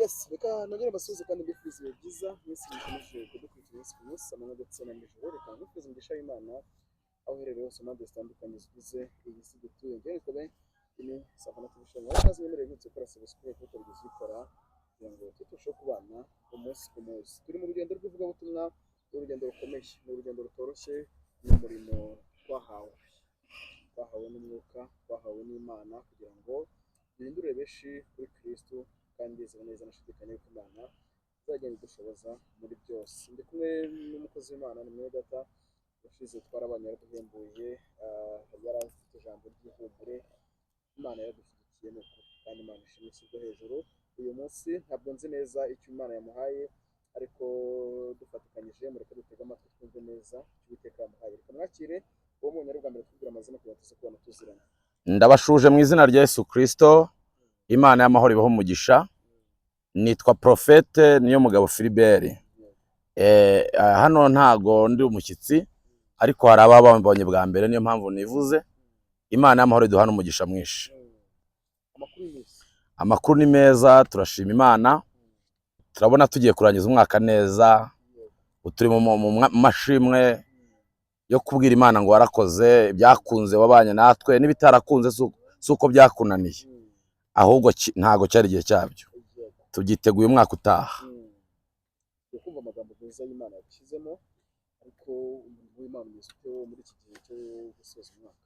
Yes, reka nongere mbasuhuze kandi mbifurize ibihe byiza mwese mukomeje kudukurikira umunsi ku munsi, amanywa ndetse na nijoro. Reka mbifurize umugisha w'Imana aho uherereye hose mu mpande zitandukanye zigize iyi si dutuye. Njyewe nitwa Ben, iyi ni Savana TV Show. Ikaze, nyemereye gutse gukora subscribe kuko utarigeze ubikora, kugira ngo tujye turushaho kubana umunsi ku munsi. Turi mu rugendo rw'ivugabutumwa, ni urugendo rukomeye, ni urugendo rutoroshye, ni umurimo twahawe n'umwuka, twahawe n'Imana kugira ngo duhindure benshi kuri Kristo, kandi ndizera neza nashidikanya yuko Imana izagenda idushoboza muri byose. Ndi kumwe n'umukozi w'Imana, ni mwene data. Ushize twarabanye, yaraduhembuye, yari afite ijambo ry'ihumure. Imana yaradushyigikiye, ni ukuri, kandi Imana ishimwe ishyirwe hejuru. Uyu munsi ntabwo nzi neza icyo Imana yamuhaye, ariko dufatikanyije mureke dutege amatwi twumve neza icyo Uwiteka yamuhaye. Reka mwakire uwo mubonye ari ubwa mbere, twibwira amazina kugira ngo tuze kubona tuziranye. Ndabashuje mu izina rya Yesu Kristo. Imana y'amahoro ibaho umugisha. Nitwa Prophète Niyomugabo Philibert. Hano ntago ndi umushyitsi, ariko hari ababa bambonye bwa mbere, niyo mpamvu nivuze. Imana y'amahoro iduhana umugisha mwinshi. Amakuru y'iminsi? Amakuru ni meza, turashima Imana. Turabona tugiye kurangiza umwaka neza. Turi mu mashimwe yo kubwira Imana ngo warakoze, byakunze, wabanye natwe, n'ibitarakunze si uko byakunaniye, ahubwo ntago cyari igihe cyabyo. Tubyiteguye umwaka utaha. Tugiye kumva amagambo meza y'Imana yashyizemo, ariko umurimo w'Imana umeze ute wo muri iki gihe cyo gusoza umwaka?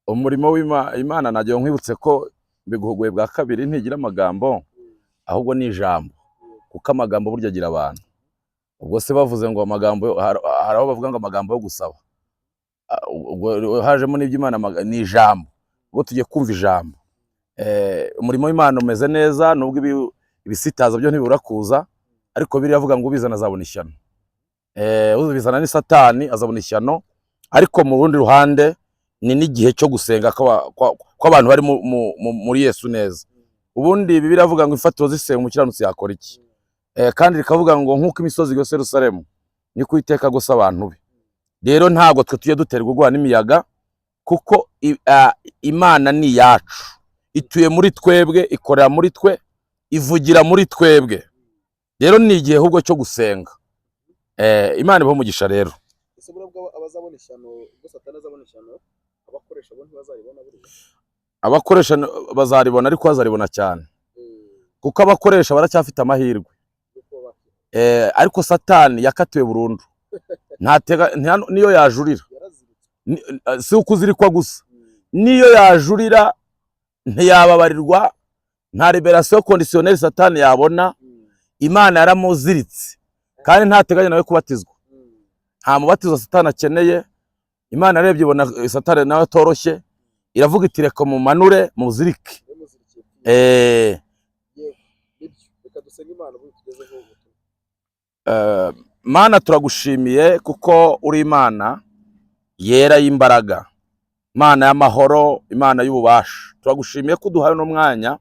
Umurimo w'Imana, nagira ngo nkwibutse ko biguhuguye bwa kabiri, ntigira amagambo, ahubwo ni ijambo, kuko amagambo burya agira abantu. Ubwo se bavuze ngo amagambo, hari aho bavuga ngo amagambo yo gusaba. Ubwo hajemo n'iby'Imana, ni ijambo. Ubwo tugiye kumva ijambo. Umurimo w'Imana umeze neza, nubwo ibisitaza byo ntibibura kuza, ariko biriya avuga ngo ubizana azabona ishyano. Ubizana ni Satani, azabona ishyano. Ariko mu rundi ruhande ni n'igihe cyo gusenga kw'abantu bari muri Yesu neza. Ubundi Bibiliya iravuga ngo imfatiro zisenga, umukiranutsi yakora iki? Kandi rikavuga ngo nk'uko imisozi igose Yerusalemu, niko Uwiteka agose abantu be. Rero ntabwo twe tujye duterwa ubwoba n'imiyaga, kuko Imana ni iyacu, ituye muri twebwe, ikorera muri twe, ivugira muri twebwe. Rero ni igihe ahubwo cyo gusenga. Imana ibahe umugisha rero. Ese buriya bwo abazabona ishyano, ubwo Satani azabona ishyano, abakoresha bo ntibazaribona buriya? Abakoresha bazaribona, ariko bazaribona cyane, kuko abakoresha baracyafite amahirwe. Yo kuba bakira. Ariko Satani yakatiwe burundu. Ntatega niyo yajurira. Yaraziritse. Si ukuzirikwa gusa, niyo yajurira ntiyababarirwa. Nta libération conditionnelle Satani yabona. Imana yaramuziritse, kandi ntateganya nawe kubatizwa. Nta mubatizo Satani akeneye. Imana yarebye ibona Satani nawe atoroshye, iravuga iti reka mumanure muzirike. Yamuzirikiye. Yewe, nibyo, reka dusenge Imana ubundi tugezeho ubutumwa. Mana, turagushimiye kuko uri Imana yera y'imbaraga, Imana y'amahoro, Imana y'ububasha. Turagushimiye ko uduhaye uno mwanya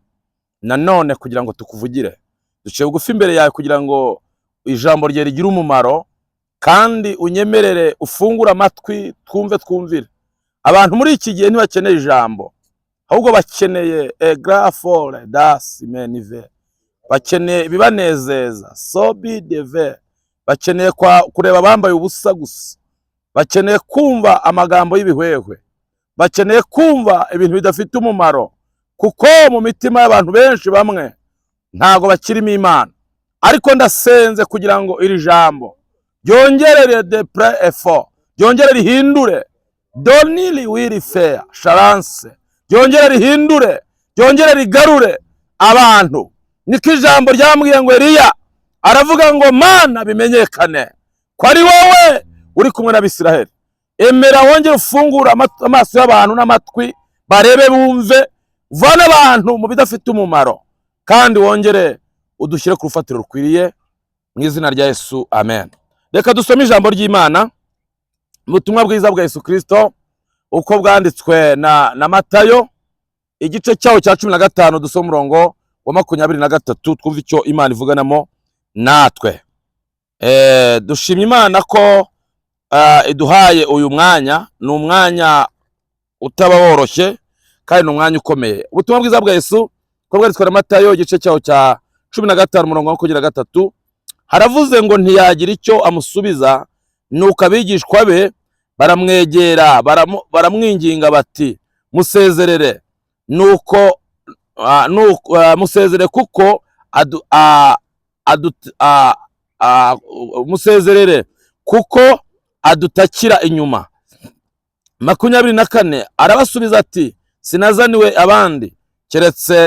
nanone kugira ngo tukuvugire. Duciye bugufi imbere yawe kugira ngo ijambo rye rigire umumaro, kandi unyemerere ufungure amatwi twumve, twumvire. Abantu muri iki gihe ntibakeneye ijambo, ahubwo bakeneye egrafore das menive, bakeneye ibibanezeza sobi deve, bakeneye kureba abambaye ubusa gusa, bakeneye kumva amagambo y'ibihwehwe, bakeneye kumva ibintu bidafite umumaro, kuko mu mitima y'abantu benshi bamwe ntabwo bakirimo Imana. Ariko ndasenze kugira ngo iri jambo ryongerere de pre effort, ryongere rihindure donili wiri feya sharanse, ryongere rihindure, ryongere rigarure abantu. Niko ijambo ryambwiye ngo Eliya aravuga ngo Mana, bimenyekane ko ari wowe uri kumwe n'Abisiraheli. Emera wongere ufungure amaso y'abantu n'amatwi, barebe, bumve, uvane abantu mu bidafite umumaro, kandi wongere udushyire ku rufatiro rukwiriye, mu izina rya Yesu, amen. Reka dusome ijambo ry'Imana mu butumwa bwiza bwa Yesu Kirisito uko bwanditswe na Matayo, igice cyawo cya 15, dusome umurongo wa 23, twumve icyo Imana ivuganamo natwe. Dushimye Imana ko iduhaye uyu mwanya. Ni umwanya utaba woroshye, kandi ni umwanya ukomeye. Ubutumwa bwiza bwa Yesu uko bwanditswe na Matayo, igice cyawo cya 15 umurongo wa 23, haravuze ngo ntiyagira icyo amusubiza. Nuko abigishwa be baramwegera, baramwinginga bati: "Musezerere, nuko musezere kuko adu, ah, adu, ah, ah, musezerere kuko adutakira inyuma." 24, arabasubiza ati: "Sinazaniwe abandi keretse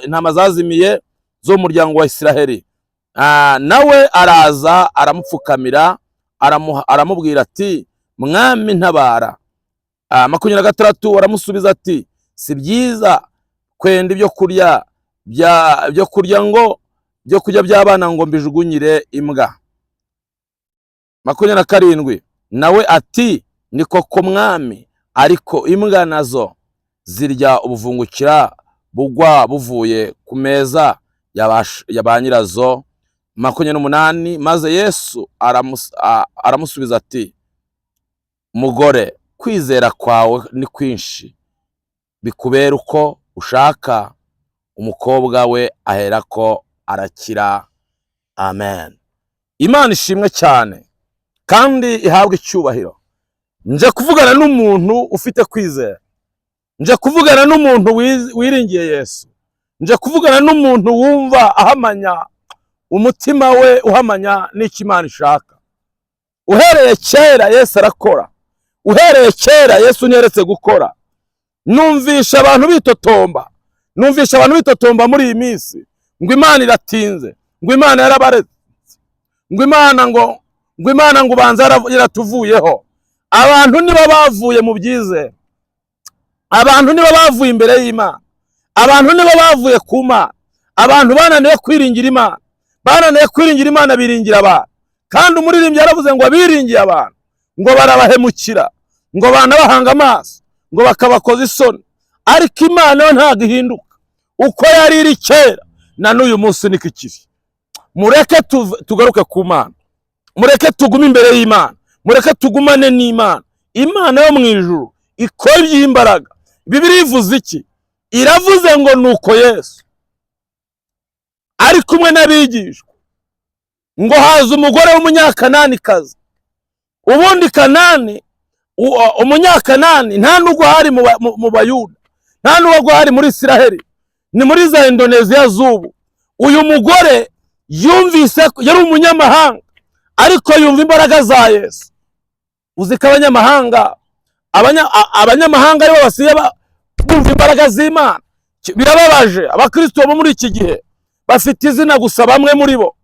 intama zazimiye zo mu muryango wa Isiraheli." Nawe araza aramupfukamira, aramubwira ati: "Mwami, ntabara." 26, aramusubiza ati: "Si byiza kwenda ibyo kurya by'abana ngo mbijugunyire imbwa." 27, nawe ati: "Ni koko, Mwami, ariko imbwa nazo zirya ubuvungukira bugwa buvuye ku meza ya ba nyirazo." 28, maze Yesu aramusubiza ati: "Mugore, kwizera kwawe ni kwinshi, bikubera uko ushaka." Umukobwa we aherako arakira. Amen. Imana ishimwe cyane kandi ihabwe icyubahiro. Nje kuvugana n'umuntu ufite kwizera, nje kuvugana n'umuntu wiringiye Yesu, nje kuvugana n'umuntu wumva ahamanya umutima we, uhamanya n'icyo Imana ishaka. Uhereye kera Yesu arakora, uhereye kera Yesu ntiyaretse gukora. Numvisha abantu bitotomba, numvisha abantu bitotomba muri iyi minsi ngo Imana iratinze, ngo Imana yarabaretse, ngo Imana ngo ubanza yaratuvuyeho. Abantu niba bavuye mu byizere, abantu niba bavuye imbere y'Imana, abantu niba bavuye ku Mana, abantu bananiwe kwiringira Imana, bananiwe kwiringira Imana, biringira abantu. Kandi umuririmbyi yaravuze ngo abiringiye abantu ngo barabahemukira, ngo banabahanga amaso ngo bakabakoza isoni. Ariko Imana yo ntabwo ihinduka, uko yari iri kera na n'uyu munsi niko ikiri. Mureke tugaruke ku Mana, mureke tugume imbere y'Imana, mureke tugumane n'Imana. Imana yo mu ijuru ikora iby'imbaraga. Bibiliya ivuze iki? Iravuze ngo nuko Yesu ari kumwe n'abigishwa, ngo haza umugore w'Umunyakananikazi. Ubundi Kanani, Umunyakanani nta nubwo hari mu Bayuda, nta nubwo hari muri Isiraheli, ni muri za Indoneziya z'ubu. Uyu mugore yumvise yari umunyamahanga, ariko yumva imbaraga za Yesu. Uzi ko abanyamahanga aribo basigaye bumva imbaraga z'Imana. Birababaje, abakristo bo muri iki gihe bafite izina gusa, bamwe muri bo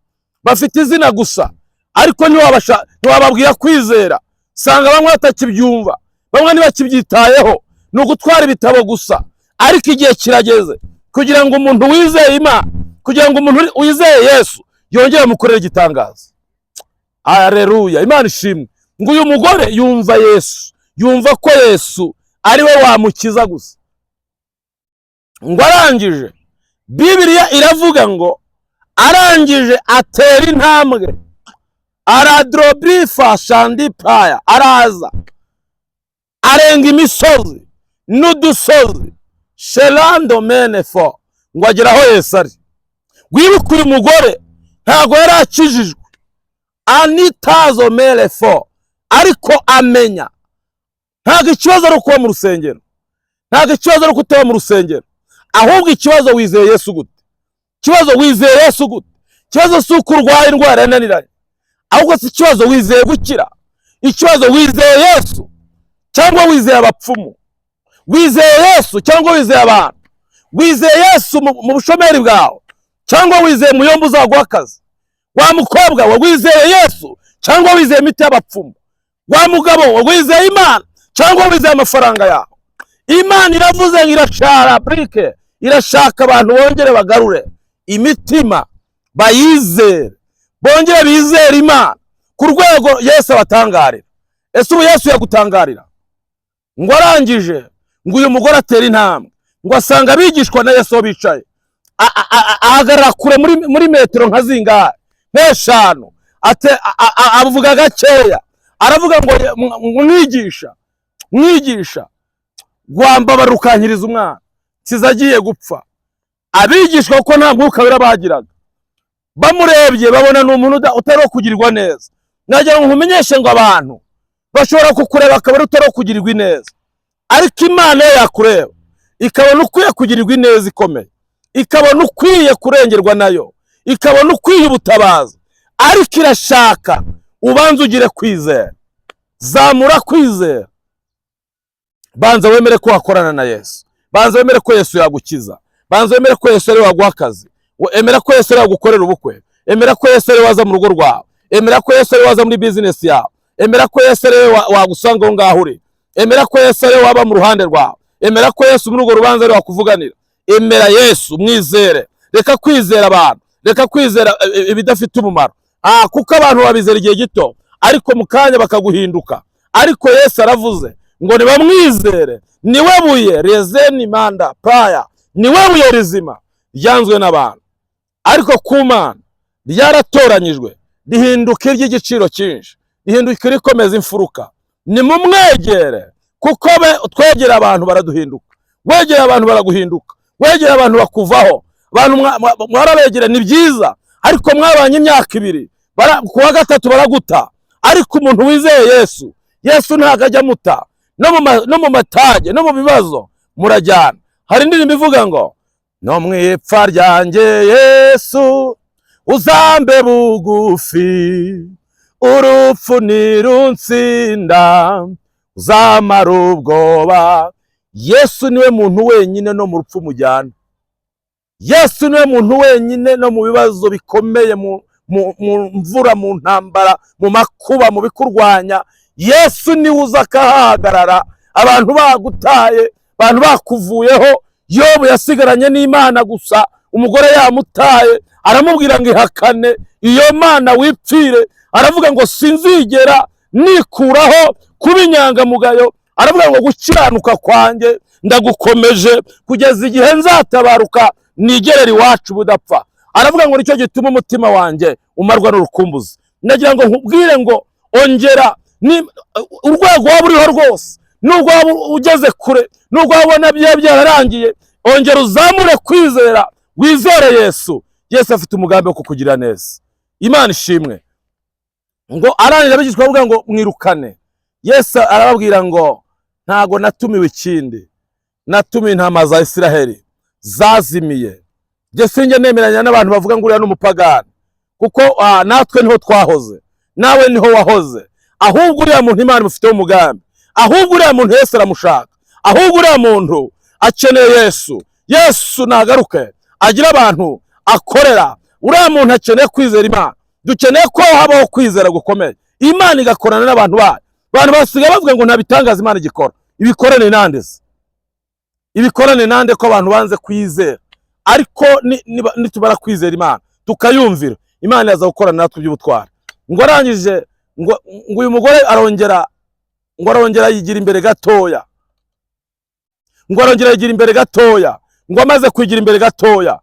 bafite izina gusa, ariko ntiwababwira kwizera. Sanga bamwe batakibyumva, bamwe ntibakibyitayeho, ni ugutwara ibitabo gusa. Ariko igihe kirageze kugira ngo umuntu wizeye Imana, kugira ngo umuntu wizeye Yesu yongere amukorere igitangaza. Aleluya, Imana ishimwe. Ngo uyu mugore yumva Yesu, yumva ko Yesu ari we wamukiza gusa. Ngo arangije, Bibiliya iravuga ngo arangije atera intambwe, aradrobifa shandi paya, araza arenga imisozi n'udusozi, sherando menefo, ngo agere aho Yesu ari. Wibuke, uyu mugore ntabwo yari akijijwe, anitazo merefo, ariko amenya ntabwo ikibazo ari ukuba mu rusengero, ntabwo ikibazo ari ukutaba mu rusengero, ahubwo ikibazo wizeye Yesu gute? Ikibazo wizeye Yesu gute? Ikibazo si uko urwaye indwara yananiranye, ahubwo si ikibazo wizeye gukira. Ikibazo wizeye Yesu cyangwa wizeye abapfumu? Wizeye Yesu cyangwa wizeye abantu? Wizeye Yesu mu bushomeri bwawe cyangwa wizeye muyomba uzaguha akazi? Wa mukobwa we, wizeye Yesu cyangwa wizeye imiti y'abapfumu? Wa mugabo we, wizeye Imana cyangwa wizeye amafaranga yawe? Imana iravuze ngo irashara burike, irashaka abantu bongere bagarure imitima, bayizere, bongere bizere Imana ku rwego Yesu abatangarira. Ese ubu Yesu yagutangarira? Ngo arangije, ngo uyu mugore atera intambwe, ngo asanga abigishwa na Yesu aho bicaye, ahagarara kure muri metero nka zingahe, nk'eshanu, avuga gakeya, aravuga ngo: "Mwigisha, mwigisha, wambabara ukankiriza umwana, nsize agiye gupfa." Abigishwa, kuko nta Mwuka Wera bagiraga, bamurebye babona ni umuntu utari uwo kugirirwa neza. Nagira ngo nkumenyeshe ngo abantu bashobora kukureba akaba ari utari uwo kugirirwa ineza, ariko Imana yo yakureba ikabona ukwiye kugirirwa ineza ikomeye, ikabona ukwiye kurengerwa nayo, ikabona ukwiye ubutabazi. Ariko irashaka ubanza ugire kwizera. Zamura kwizera, banza wemere ko wakorana na Yesu, banza wemere ko Yesu yagukiza, banza wemere ko Yesu ari we waguha akazi, emera ko Yesu ari we wagukorera ubukwe, emera ko Yesu ari we waza mu rugo rwawe, emera ko Yesu ari we waza muri bizinesi yawe, emera ko Yesu ari we wagusanga aho ngaho uri, emera ko Yesu ari we waba mu ruhande rwawe, emera ko Yesu muri urwo rubanza ari we wakuvuganira. Emera Yesu, mwizere. Reka kwizera abantu, reka kwizera ibidafite umumaro, kuko abantu babizera igihe gito, ariko mu kanya bakaguhinduka. Ariko Yesu aravuze ngo nibamwizere, niwe buye rezeni manda paya, niwe buye rizima ryanzwe n'abantu, ariko ku Mana ryaratoranyijwe rihinduka iry'igiciro cyinshi, rihinduka irikomeza imfuruka. Nimumwegere, kuko twegera abantu baraduhinduka, wegera abantu baraguhinduka, wegera abantu bakuvaho. Abantu mwarabegera ni byiza, ariko mwabanye imyaka 2, ku wa gatatu baraguta. Ariko umuntu wizeye Yesu, Yesu ntabwo ajya amuta, no mu matage no mu bibazo murajyana. Hari indirimbo ivuga ngo no mu ipfa ryanjye Yesu uzambe bugufi, urupfu nirunsinda uzamara ubwoba. Yesu niwe muntu wenyine no mu rupfu mujyana. Yesu niwe muntu wenyine no mu bibazo bikomeye, mu mvura, mu ntambara, mu makuba, mu bikurwanya. Yesu niwe uza akahagarara. Abantu bagutaye, abantu bakuvuyeho. Yobu yasigaranye n'Imana gusa, umugore yamutaye, aramubwira ngo ihakane iyo Mana wipfire. Aravuga ngo sinzigera nikuraho kuba inyangamugayo. Aravuga ngo gukiranuka kwanjye ndagukomeje kugeza igihe nzatabaruka nigerera iwacu budapfa. Aravuga ngo nicyo gituma umutima wanjye umarwa n'urukumbuzi. Ndagira ngo nkubwire ngo ongera urwego waba uriho rwose, nubwo waba ugeze kure, nubwo waba ubona byararangiye, ongera uzamure kwizera, wizere Yesu. Yesu afite umugambi wo kukugira neza. Imana ishimwe. Ngo arangije abigishwa bavuga ngo mwirukane. Yesu arababwira ngo ntago natumiwe ikindi, natumiwe intama za Isiraheli zazimiye. Njye sinjye nemeranya n'abantu bavuga ngo uriya ni umupagani, kuko natwe niho twahoze, nawe niho wahoze. Ahubwo uriya muntu Imana imufiteho umugambi, ahubwo uriya muntu Yesu aramushaka, ahubwo uriya muntu akeneye Yesu. Yesu nagaruke agira abantu akorera. Uriya muntu akeneye kwizera Imana. Dukeneye ko habaho kwizera gukomeye, Imana igakorana n'abantu bayo. Abantu basigaye bavuga ngo nta bitangaza Imana igikora. Ibikorane nande se? Ibikorane nande ko abantu banze kwizera? Ariko nitumara kwizera Imana tukayumvira, Imana yaza gukorana natwe iby'ubutwari. Ngo arangije ngo uyu mugore arongera, ngo arongera yigira imbere gatoya, ngo arongera yigira imbere gatoya, ngo amaze kwigira imbere gatoya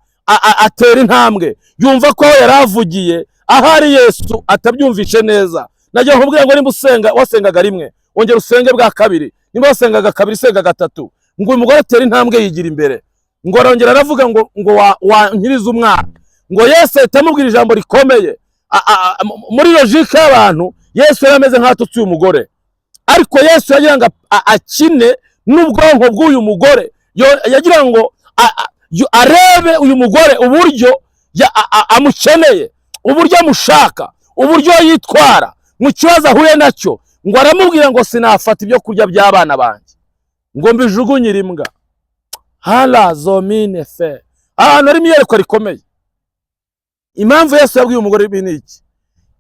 atera intambwe, yumva ko aho yari avugiye ahari Yesu atabyumvishe neza. Nagira nkubwira ngo nimba usenga wasengaga rimwe, ongera usenge bwa kabiri, nimba wasengaga kabiri senga gatatu. Ngo uyu mugore atera intambwe yigira imbere, ngo arongera aravuga ngo wankiriza umwana. Ngo Yesu ahita amubwira ijambo rikomeye. Muri logique y'abantu Yesu yari ameze nk'atutse uyu mugore, ariko Yesu yagira ngo akine n'ubwonko bw'uyu mugore. Yagira ngo arebe uyu mugore uburyo amukeneye, uburyo amushaka, uburyo yitwara mu kibazo ahuye nacyo. Ngo aramubwira ngo sinafata ibyo kurya by'abana banjye ngo mbijugunyire imbwa. Hala zomine fe. Ahantu harimo iyerekwa rikomeye. Impamvu Yesu yabwiye umugore ibi ni iki?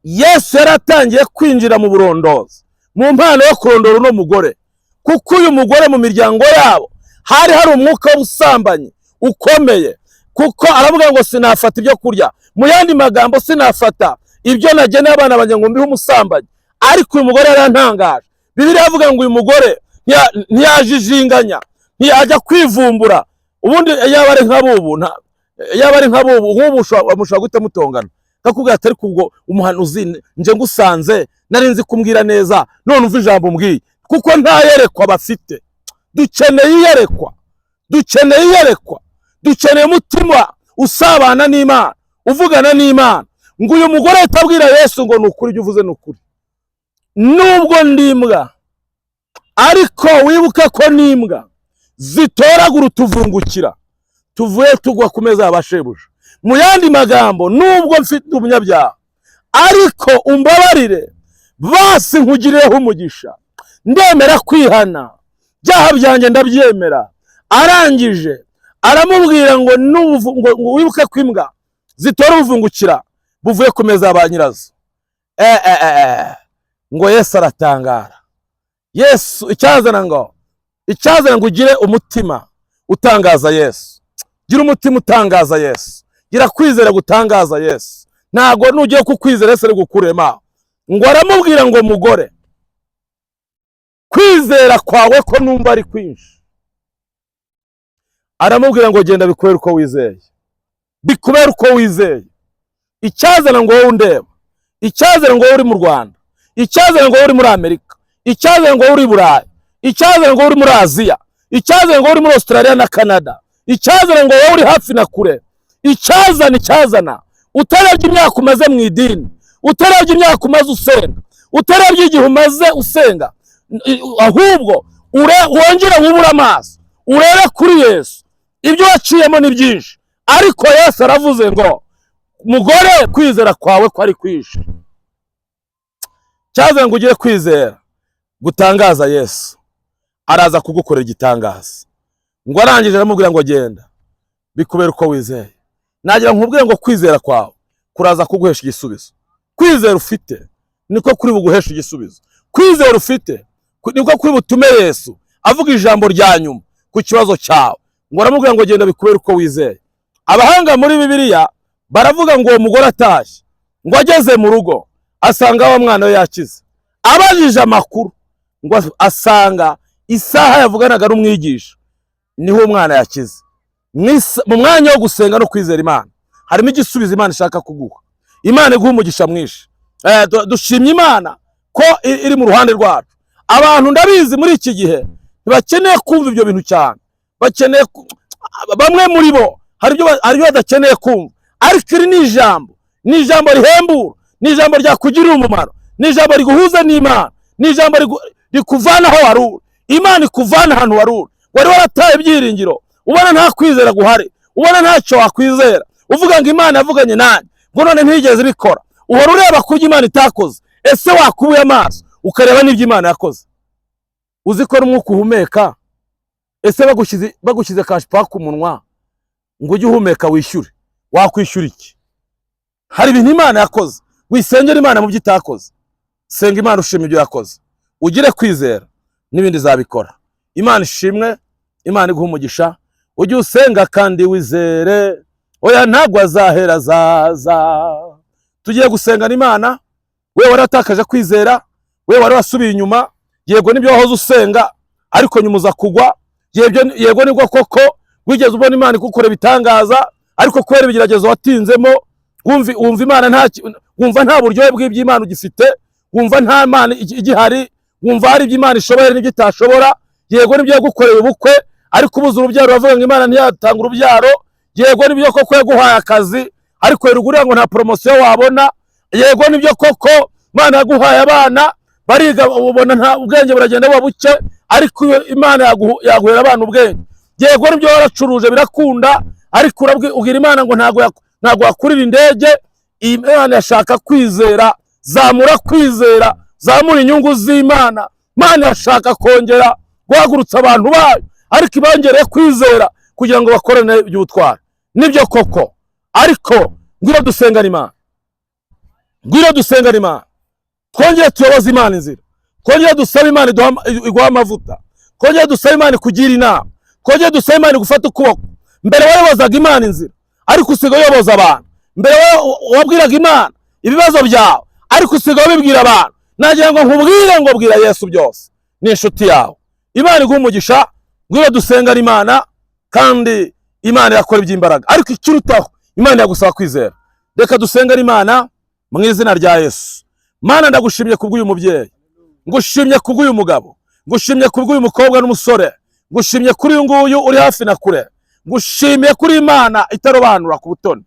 Yesu yaratangiye kwinjira mu burondozi, mu mpano yo kurondora uno mugore, kuko uyu mugore mu miryango yabo hari hari umwuka w'ubusambanyi ukomeye. Kuko aravuga ngo sinafata ibyo kurya, mu yandi magambo sinafata ibyo nageneye abana banjye ngo mbihe umusambanyi. Ariko uyu mugore yarantangaje. Bibiliya avuga ngo uyu mugore ntiyajijinganya, ntiyajya kwivumbura. Ubundi yaba ari nk'abubu, yaba ari nk'abubu, nk'ubu mushobora guhita mutongana, kakubwira ati ariko ubwo umuhanuzi nje ngusanze nari nzi kumbwira neza, none umva ijambo umbwiye. Kuko nta yerekwa bafite. Dukeneye iyerekwa, dukeneye iyerekwa, Dukeneye umutima usabana n'Imana, uvugana n'Imana. Ngo uyu mugore ahita abwira Yesu ngo ni ukuri, ibyo uvuze ni ukuri, nubwo ndi imbwa, ariko wibuke ko n'imbwa zitoragura utuvungukira tuvuye tugwa ku meza ya ba shebuja. Mu yandi magambo, nubwo mfite umunyabyaha, ariko umbabarire basi nkugirireho umugisha, ndemera kwihana, byaha byanjye ndabyemera. Arangije aramubwira ngo ngo wibuke ko imbwa zitora ubuvungukira buvuye ku meza ya ba nyirazo. Ngo Yesu aratangara. Yesu icyazana ngo ugire umutima utangaza Yesu. Gira umutima utangaza Yesu, gira kwizera gutangaza Yesu. Ntabwo nugiye kukwizera Yesu ari gukurema. Ngo aramubwira ngo mugore, kwizera kwawe ko numva ari kwinshi. Aramubwira ngo genda, bikubere uko wizeye, bikubere uko wizeye. Icyazana ngo wowe undeba, icyazana ngo wowe uri mu Rwanda, icyazana ngo wowe uri muri Amerika, icyazana ngo wowe uri i Burayi, icyazana ngo wowe uri muri Aziya, icyazana ngo wowe uri muri Australia na Canada, icyazana ngo wowe uri hafi na kure, icyazana utarebye imyaka umaze mu idini, utarebye imyaka umaze usenga, utarebye igihe umaze usenga, ahubwo wongere wubure amaso urebe kuri Yesu. Ibyo waciyemo ni byinshi, ariko Yesu aravuze ngo mugore, kwizera kwawe ko ari kwinshi. Cyazana ngo ugire kwizera gutangaza Yesu, araza kugukorera igitangaza. Ngo arangije aramubwira ngo genda, bikubera uko wizeye. Nagira nkubwire ngo kwizera kwawe kuraza kuguhesha igisubizo. Kwizera ufite niko kuri buguhesha igisubizo. Kwizera ufite niko kuri butume Yesu avuga ijambo rya nyuma ku kibazo cyawe. Ngo aramubwira ngo genda, bikubere uko wizeye. Abahanga muri Bibiliya baravuga ngo uwo mugore atashye, ngo ageze mu rugo asanga wa mwana we yakize. Abajije amakuru, ngo asanga isaha yavuganaga n'umwigisha niho umwana yakize. Mu mwanya wo gusenga no kwizera Imana harimo igisubizo Imana ishaka kuguha. Imana iguha umugisha mwinshi. Dushimye Imana ko iri mu ruhande rwacu. Abantu ndabizi muri iki gihe ntibakeneye kumva ibyo bintu cyane, bakeneye bamwe muri bo hari ibyo badakeneye kumva, ariko iri ni ijambo, ni ijambo rihembura, ni ijambo ryakugirira umumaro, ni ijambo riguhuza n'Imana, ni ijambo rikuvana aho wari uri. Imana ikuvana ahantu wari uri, wari warataye ibyiringiro, ubona nta kwizera guhari, ubona ntacyo wakwizera, uvuga ngo Imana yavuganye nanjye, ngo none ntiyigeze ibikora. Uhora ureba ku byo Imana itakoze. Ese wakubuye amaso ukareba n'ibyo Imana yakoze? Uzi ko n'umwuka uhumeka, ese bagushyize cash power ku munwa ngo ujye uhumeka wishyure, wakwishyura iki? Hari ibintu Imana yakoze. Wisengera Imana mu byo itakoze, senga Imana ushima ibyo yakoze, ugire kwizera n'ibindi izabikora. Imana ishimwe, Imana iguha umugisha. Ujye usenga kandi wizere, oya ntabwo azahera azaza. Tugiye gusengana Imana. We waratakaje kwizera, we wari wasubiye inyuma, yego nibyo wahoze usenga ariko nyuma uza kugwa. Yego nibwo koko wigeze ubona Imana igukorera ibitangaza, ariko kubera ibigeragezo watinzemo, wumva Imana nta wumva nta buryohe bw'iby'Imana ugifite, wumva nta Mana igihari, wumva hari ibyo Imana ishoboye n'ibyo itashobora. Yego nibyo yagukoreye ubukwe, ariko ubuze urubyaro, uravuga ngo Imana ntiyatanga urubyaro. Yego nibyo koko yaguhaye akazi, ariko ruguru ngo nta promotion wabona. Yego nibyo koko Imana yaguhaye abana bariga, ubona nta ubwenge, buragenda buba buke, ariko iyo Imana yaguhera abana ubwenge. Yego nibyo waracuruje birakunda, ariko ubwira Imana ngo ntabwo wakurira indege. Imana yashaka kwizera, zamura kwizera, zamura inyungu z'Imana. Imana yashaka kongera guhagurutsa abantu bayo, ariko ibongereye kwizera kugira ngo bakorane iby'ubutwari. Nibyo koko, ariko ngwino dusengane Imana, ngwino dusengane Imana, twongere tuyoboze Imana inzira, twongere dusabe Imana iguhe amavuta, twongere dusabe Imana ikugira inama, twongere dusabe Imana igufate ukuboko. Mbere wayobozaga Imana inzira, ariko usigaye uyoboza abantu. Mbere wabwiraga Imana ibibazo byawe, ariko usigaye ubibwira abantu. Nagira ngo nkubwire ngo bwira Yesu byose, ni inshuti yawe. Imana iguhe umugisha. Ngwino dusengane Imana, kandi Imana irakora iby'imbaraga, ariko ikirutaho Imana yagusaba kwizera. Reka dusengane Imana mu izina rya Yesu. Mana, ndagushimye kubw'uyu mubyeyi, ngushimye kubw'uyu mugabo, ngushimye kubw'uyu mukobwa n'umusore, ngushimye kuri uyu nguyu uri hafi na kure. Ngushimiye kuri Imana itarobanura ku butoni,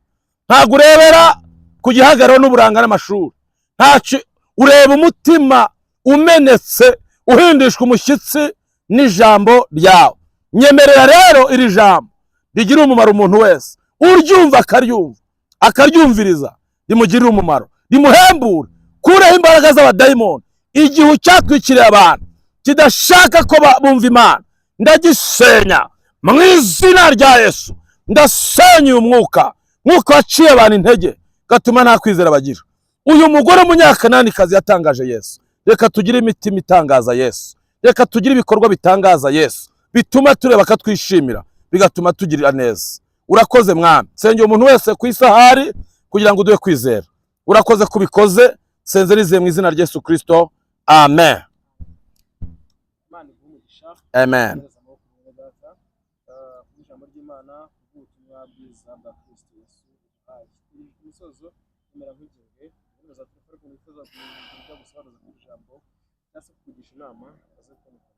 ntabwo urebera ku gihagararo n'uburanga n'amashuri, ntacyo ureba, umutima umenetse uhindishwa umushyitsi n'ijambo ryawe. Nyemerera rero iri jambo rigirire umumaro umuntu wese uryumva, akaryumva, akaryumviriza, rimugirire umumaro, rimuhembure. Kureho imbaraga z'abadayimoni, igihu cyatwikiriye abantu kidashaka ko bumva Imana, ndagisenya mu izina rya Yesu. Ndasenya uyu mwuka waciye abantu intege, gatuma nta kwizera bagira. Uyu mugore w'Umunyakananikazi yatangaje Yesu. Reka tugire imitima itangaza Yesu, reka tugire ibikorwa bitangaza Yesu, bituma tureba akatwishimira, bigatuma tugirira neza. Urakoze, Mwami. Sengera umuntu wese ku isahari kugira ngo uduhe kwizera. Urakoze ko ubikoze. Senze nizeye mu izina rya Yesu Kirisito, amen. Imana iguhe umugisha. Amen. Komereza amaboko, mwene data, kubw'ijambo ry'Imana, kubw'ubutumwa bwiza bwa Kristo Yesu uduhaye. Turi ku musozo. Emera nk'igihwe nimero za telefone, ukuntu wifuza kugira gusobanuza kuri ijambo cyangwa se kukugisha inama, aze kuboneka.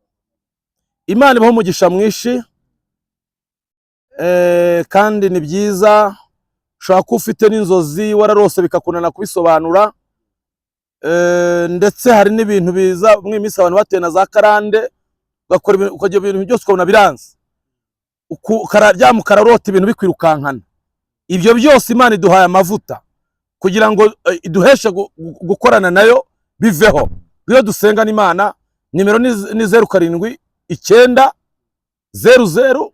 Imana ibahe umugisha mwinshi. Kandi ni byiza, ushobora kuba ufite n'inzozi wararose bikakunana kubisobanura. Ndetse hari n'ibintu biza muri iyi minsi, abantu batewe na za karande, ugakora ukagira ibintu byose ukabona biranze. Ukararyama ukararota ibintu bikwirukankana. Ibyo byose Imana iduhaye amavuta kugira ngo iduheshe gukorana nayo, biveho. Iyo dusenga n'Imana, nimero ni 0790 00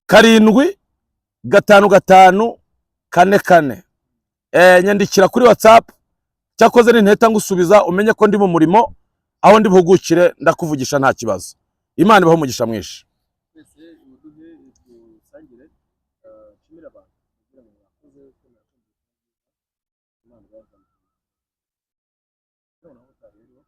755 44. Nyandikira kuri WhatsApp. Cyakoze ninteta ngusubiza, umenye ko ndi mu murimo aho ndi buhugukire, ndakuvugisha nta kibazo. Imana ibahe umugisha mwinshi. Twese imuduhe dusangire. Nshimire abantu kugira ngo mwakoze kwemera kumva Imana ibazana. Noneho rero.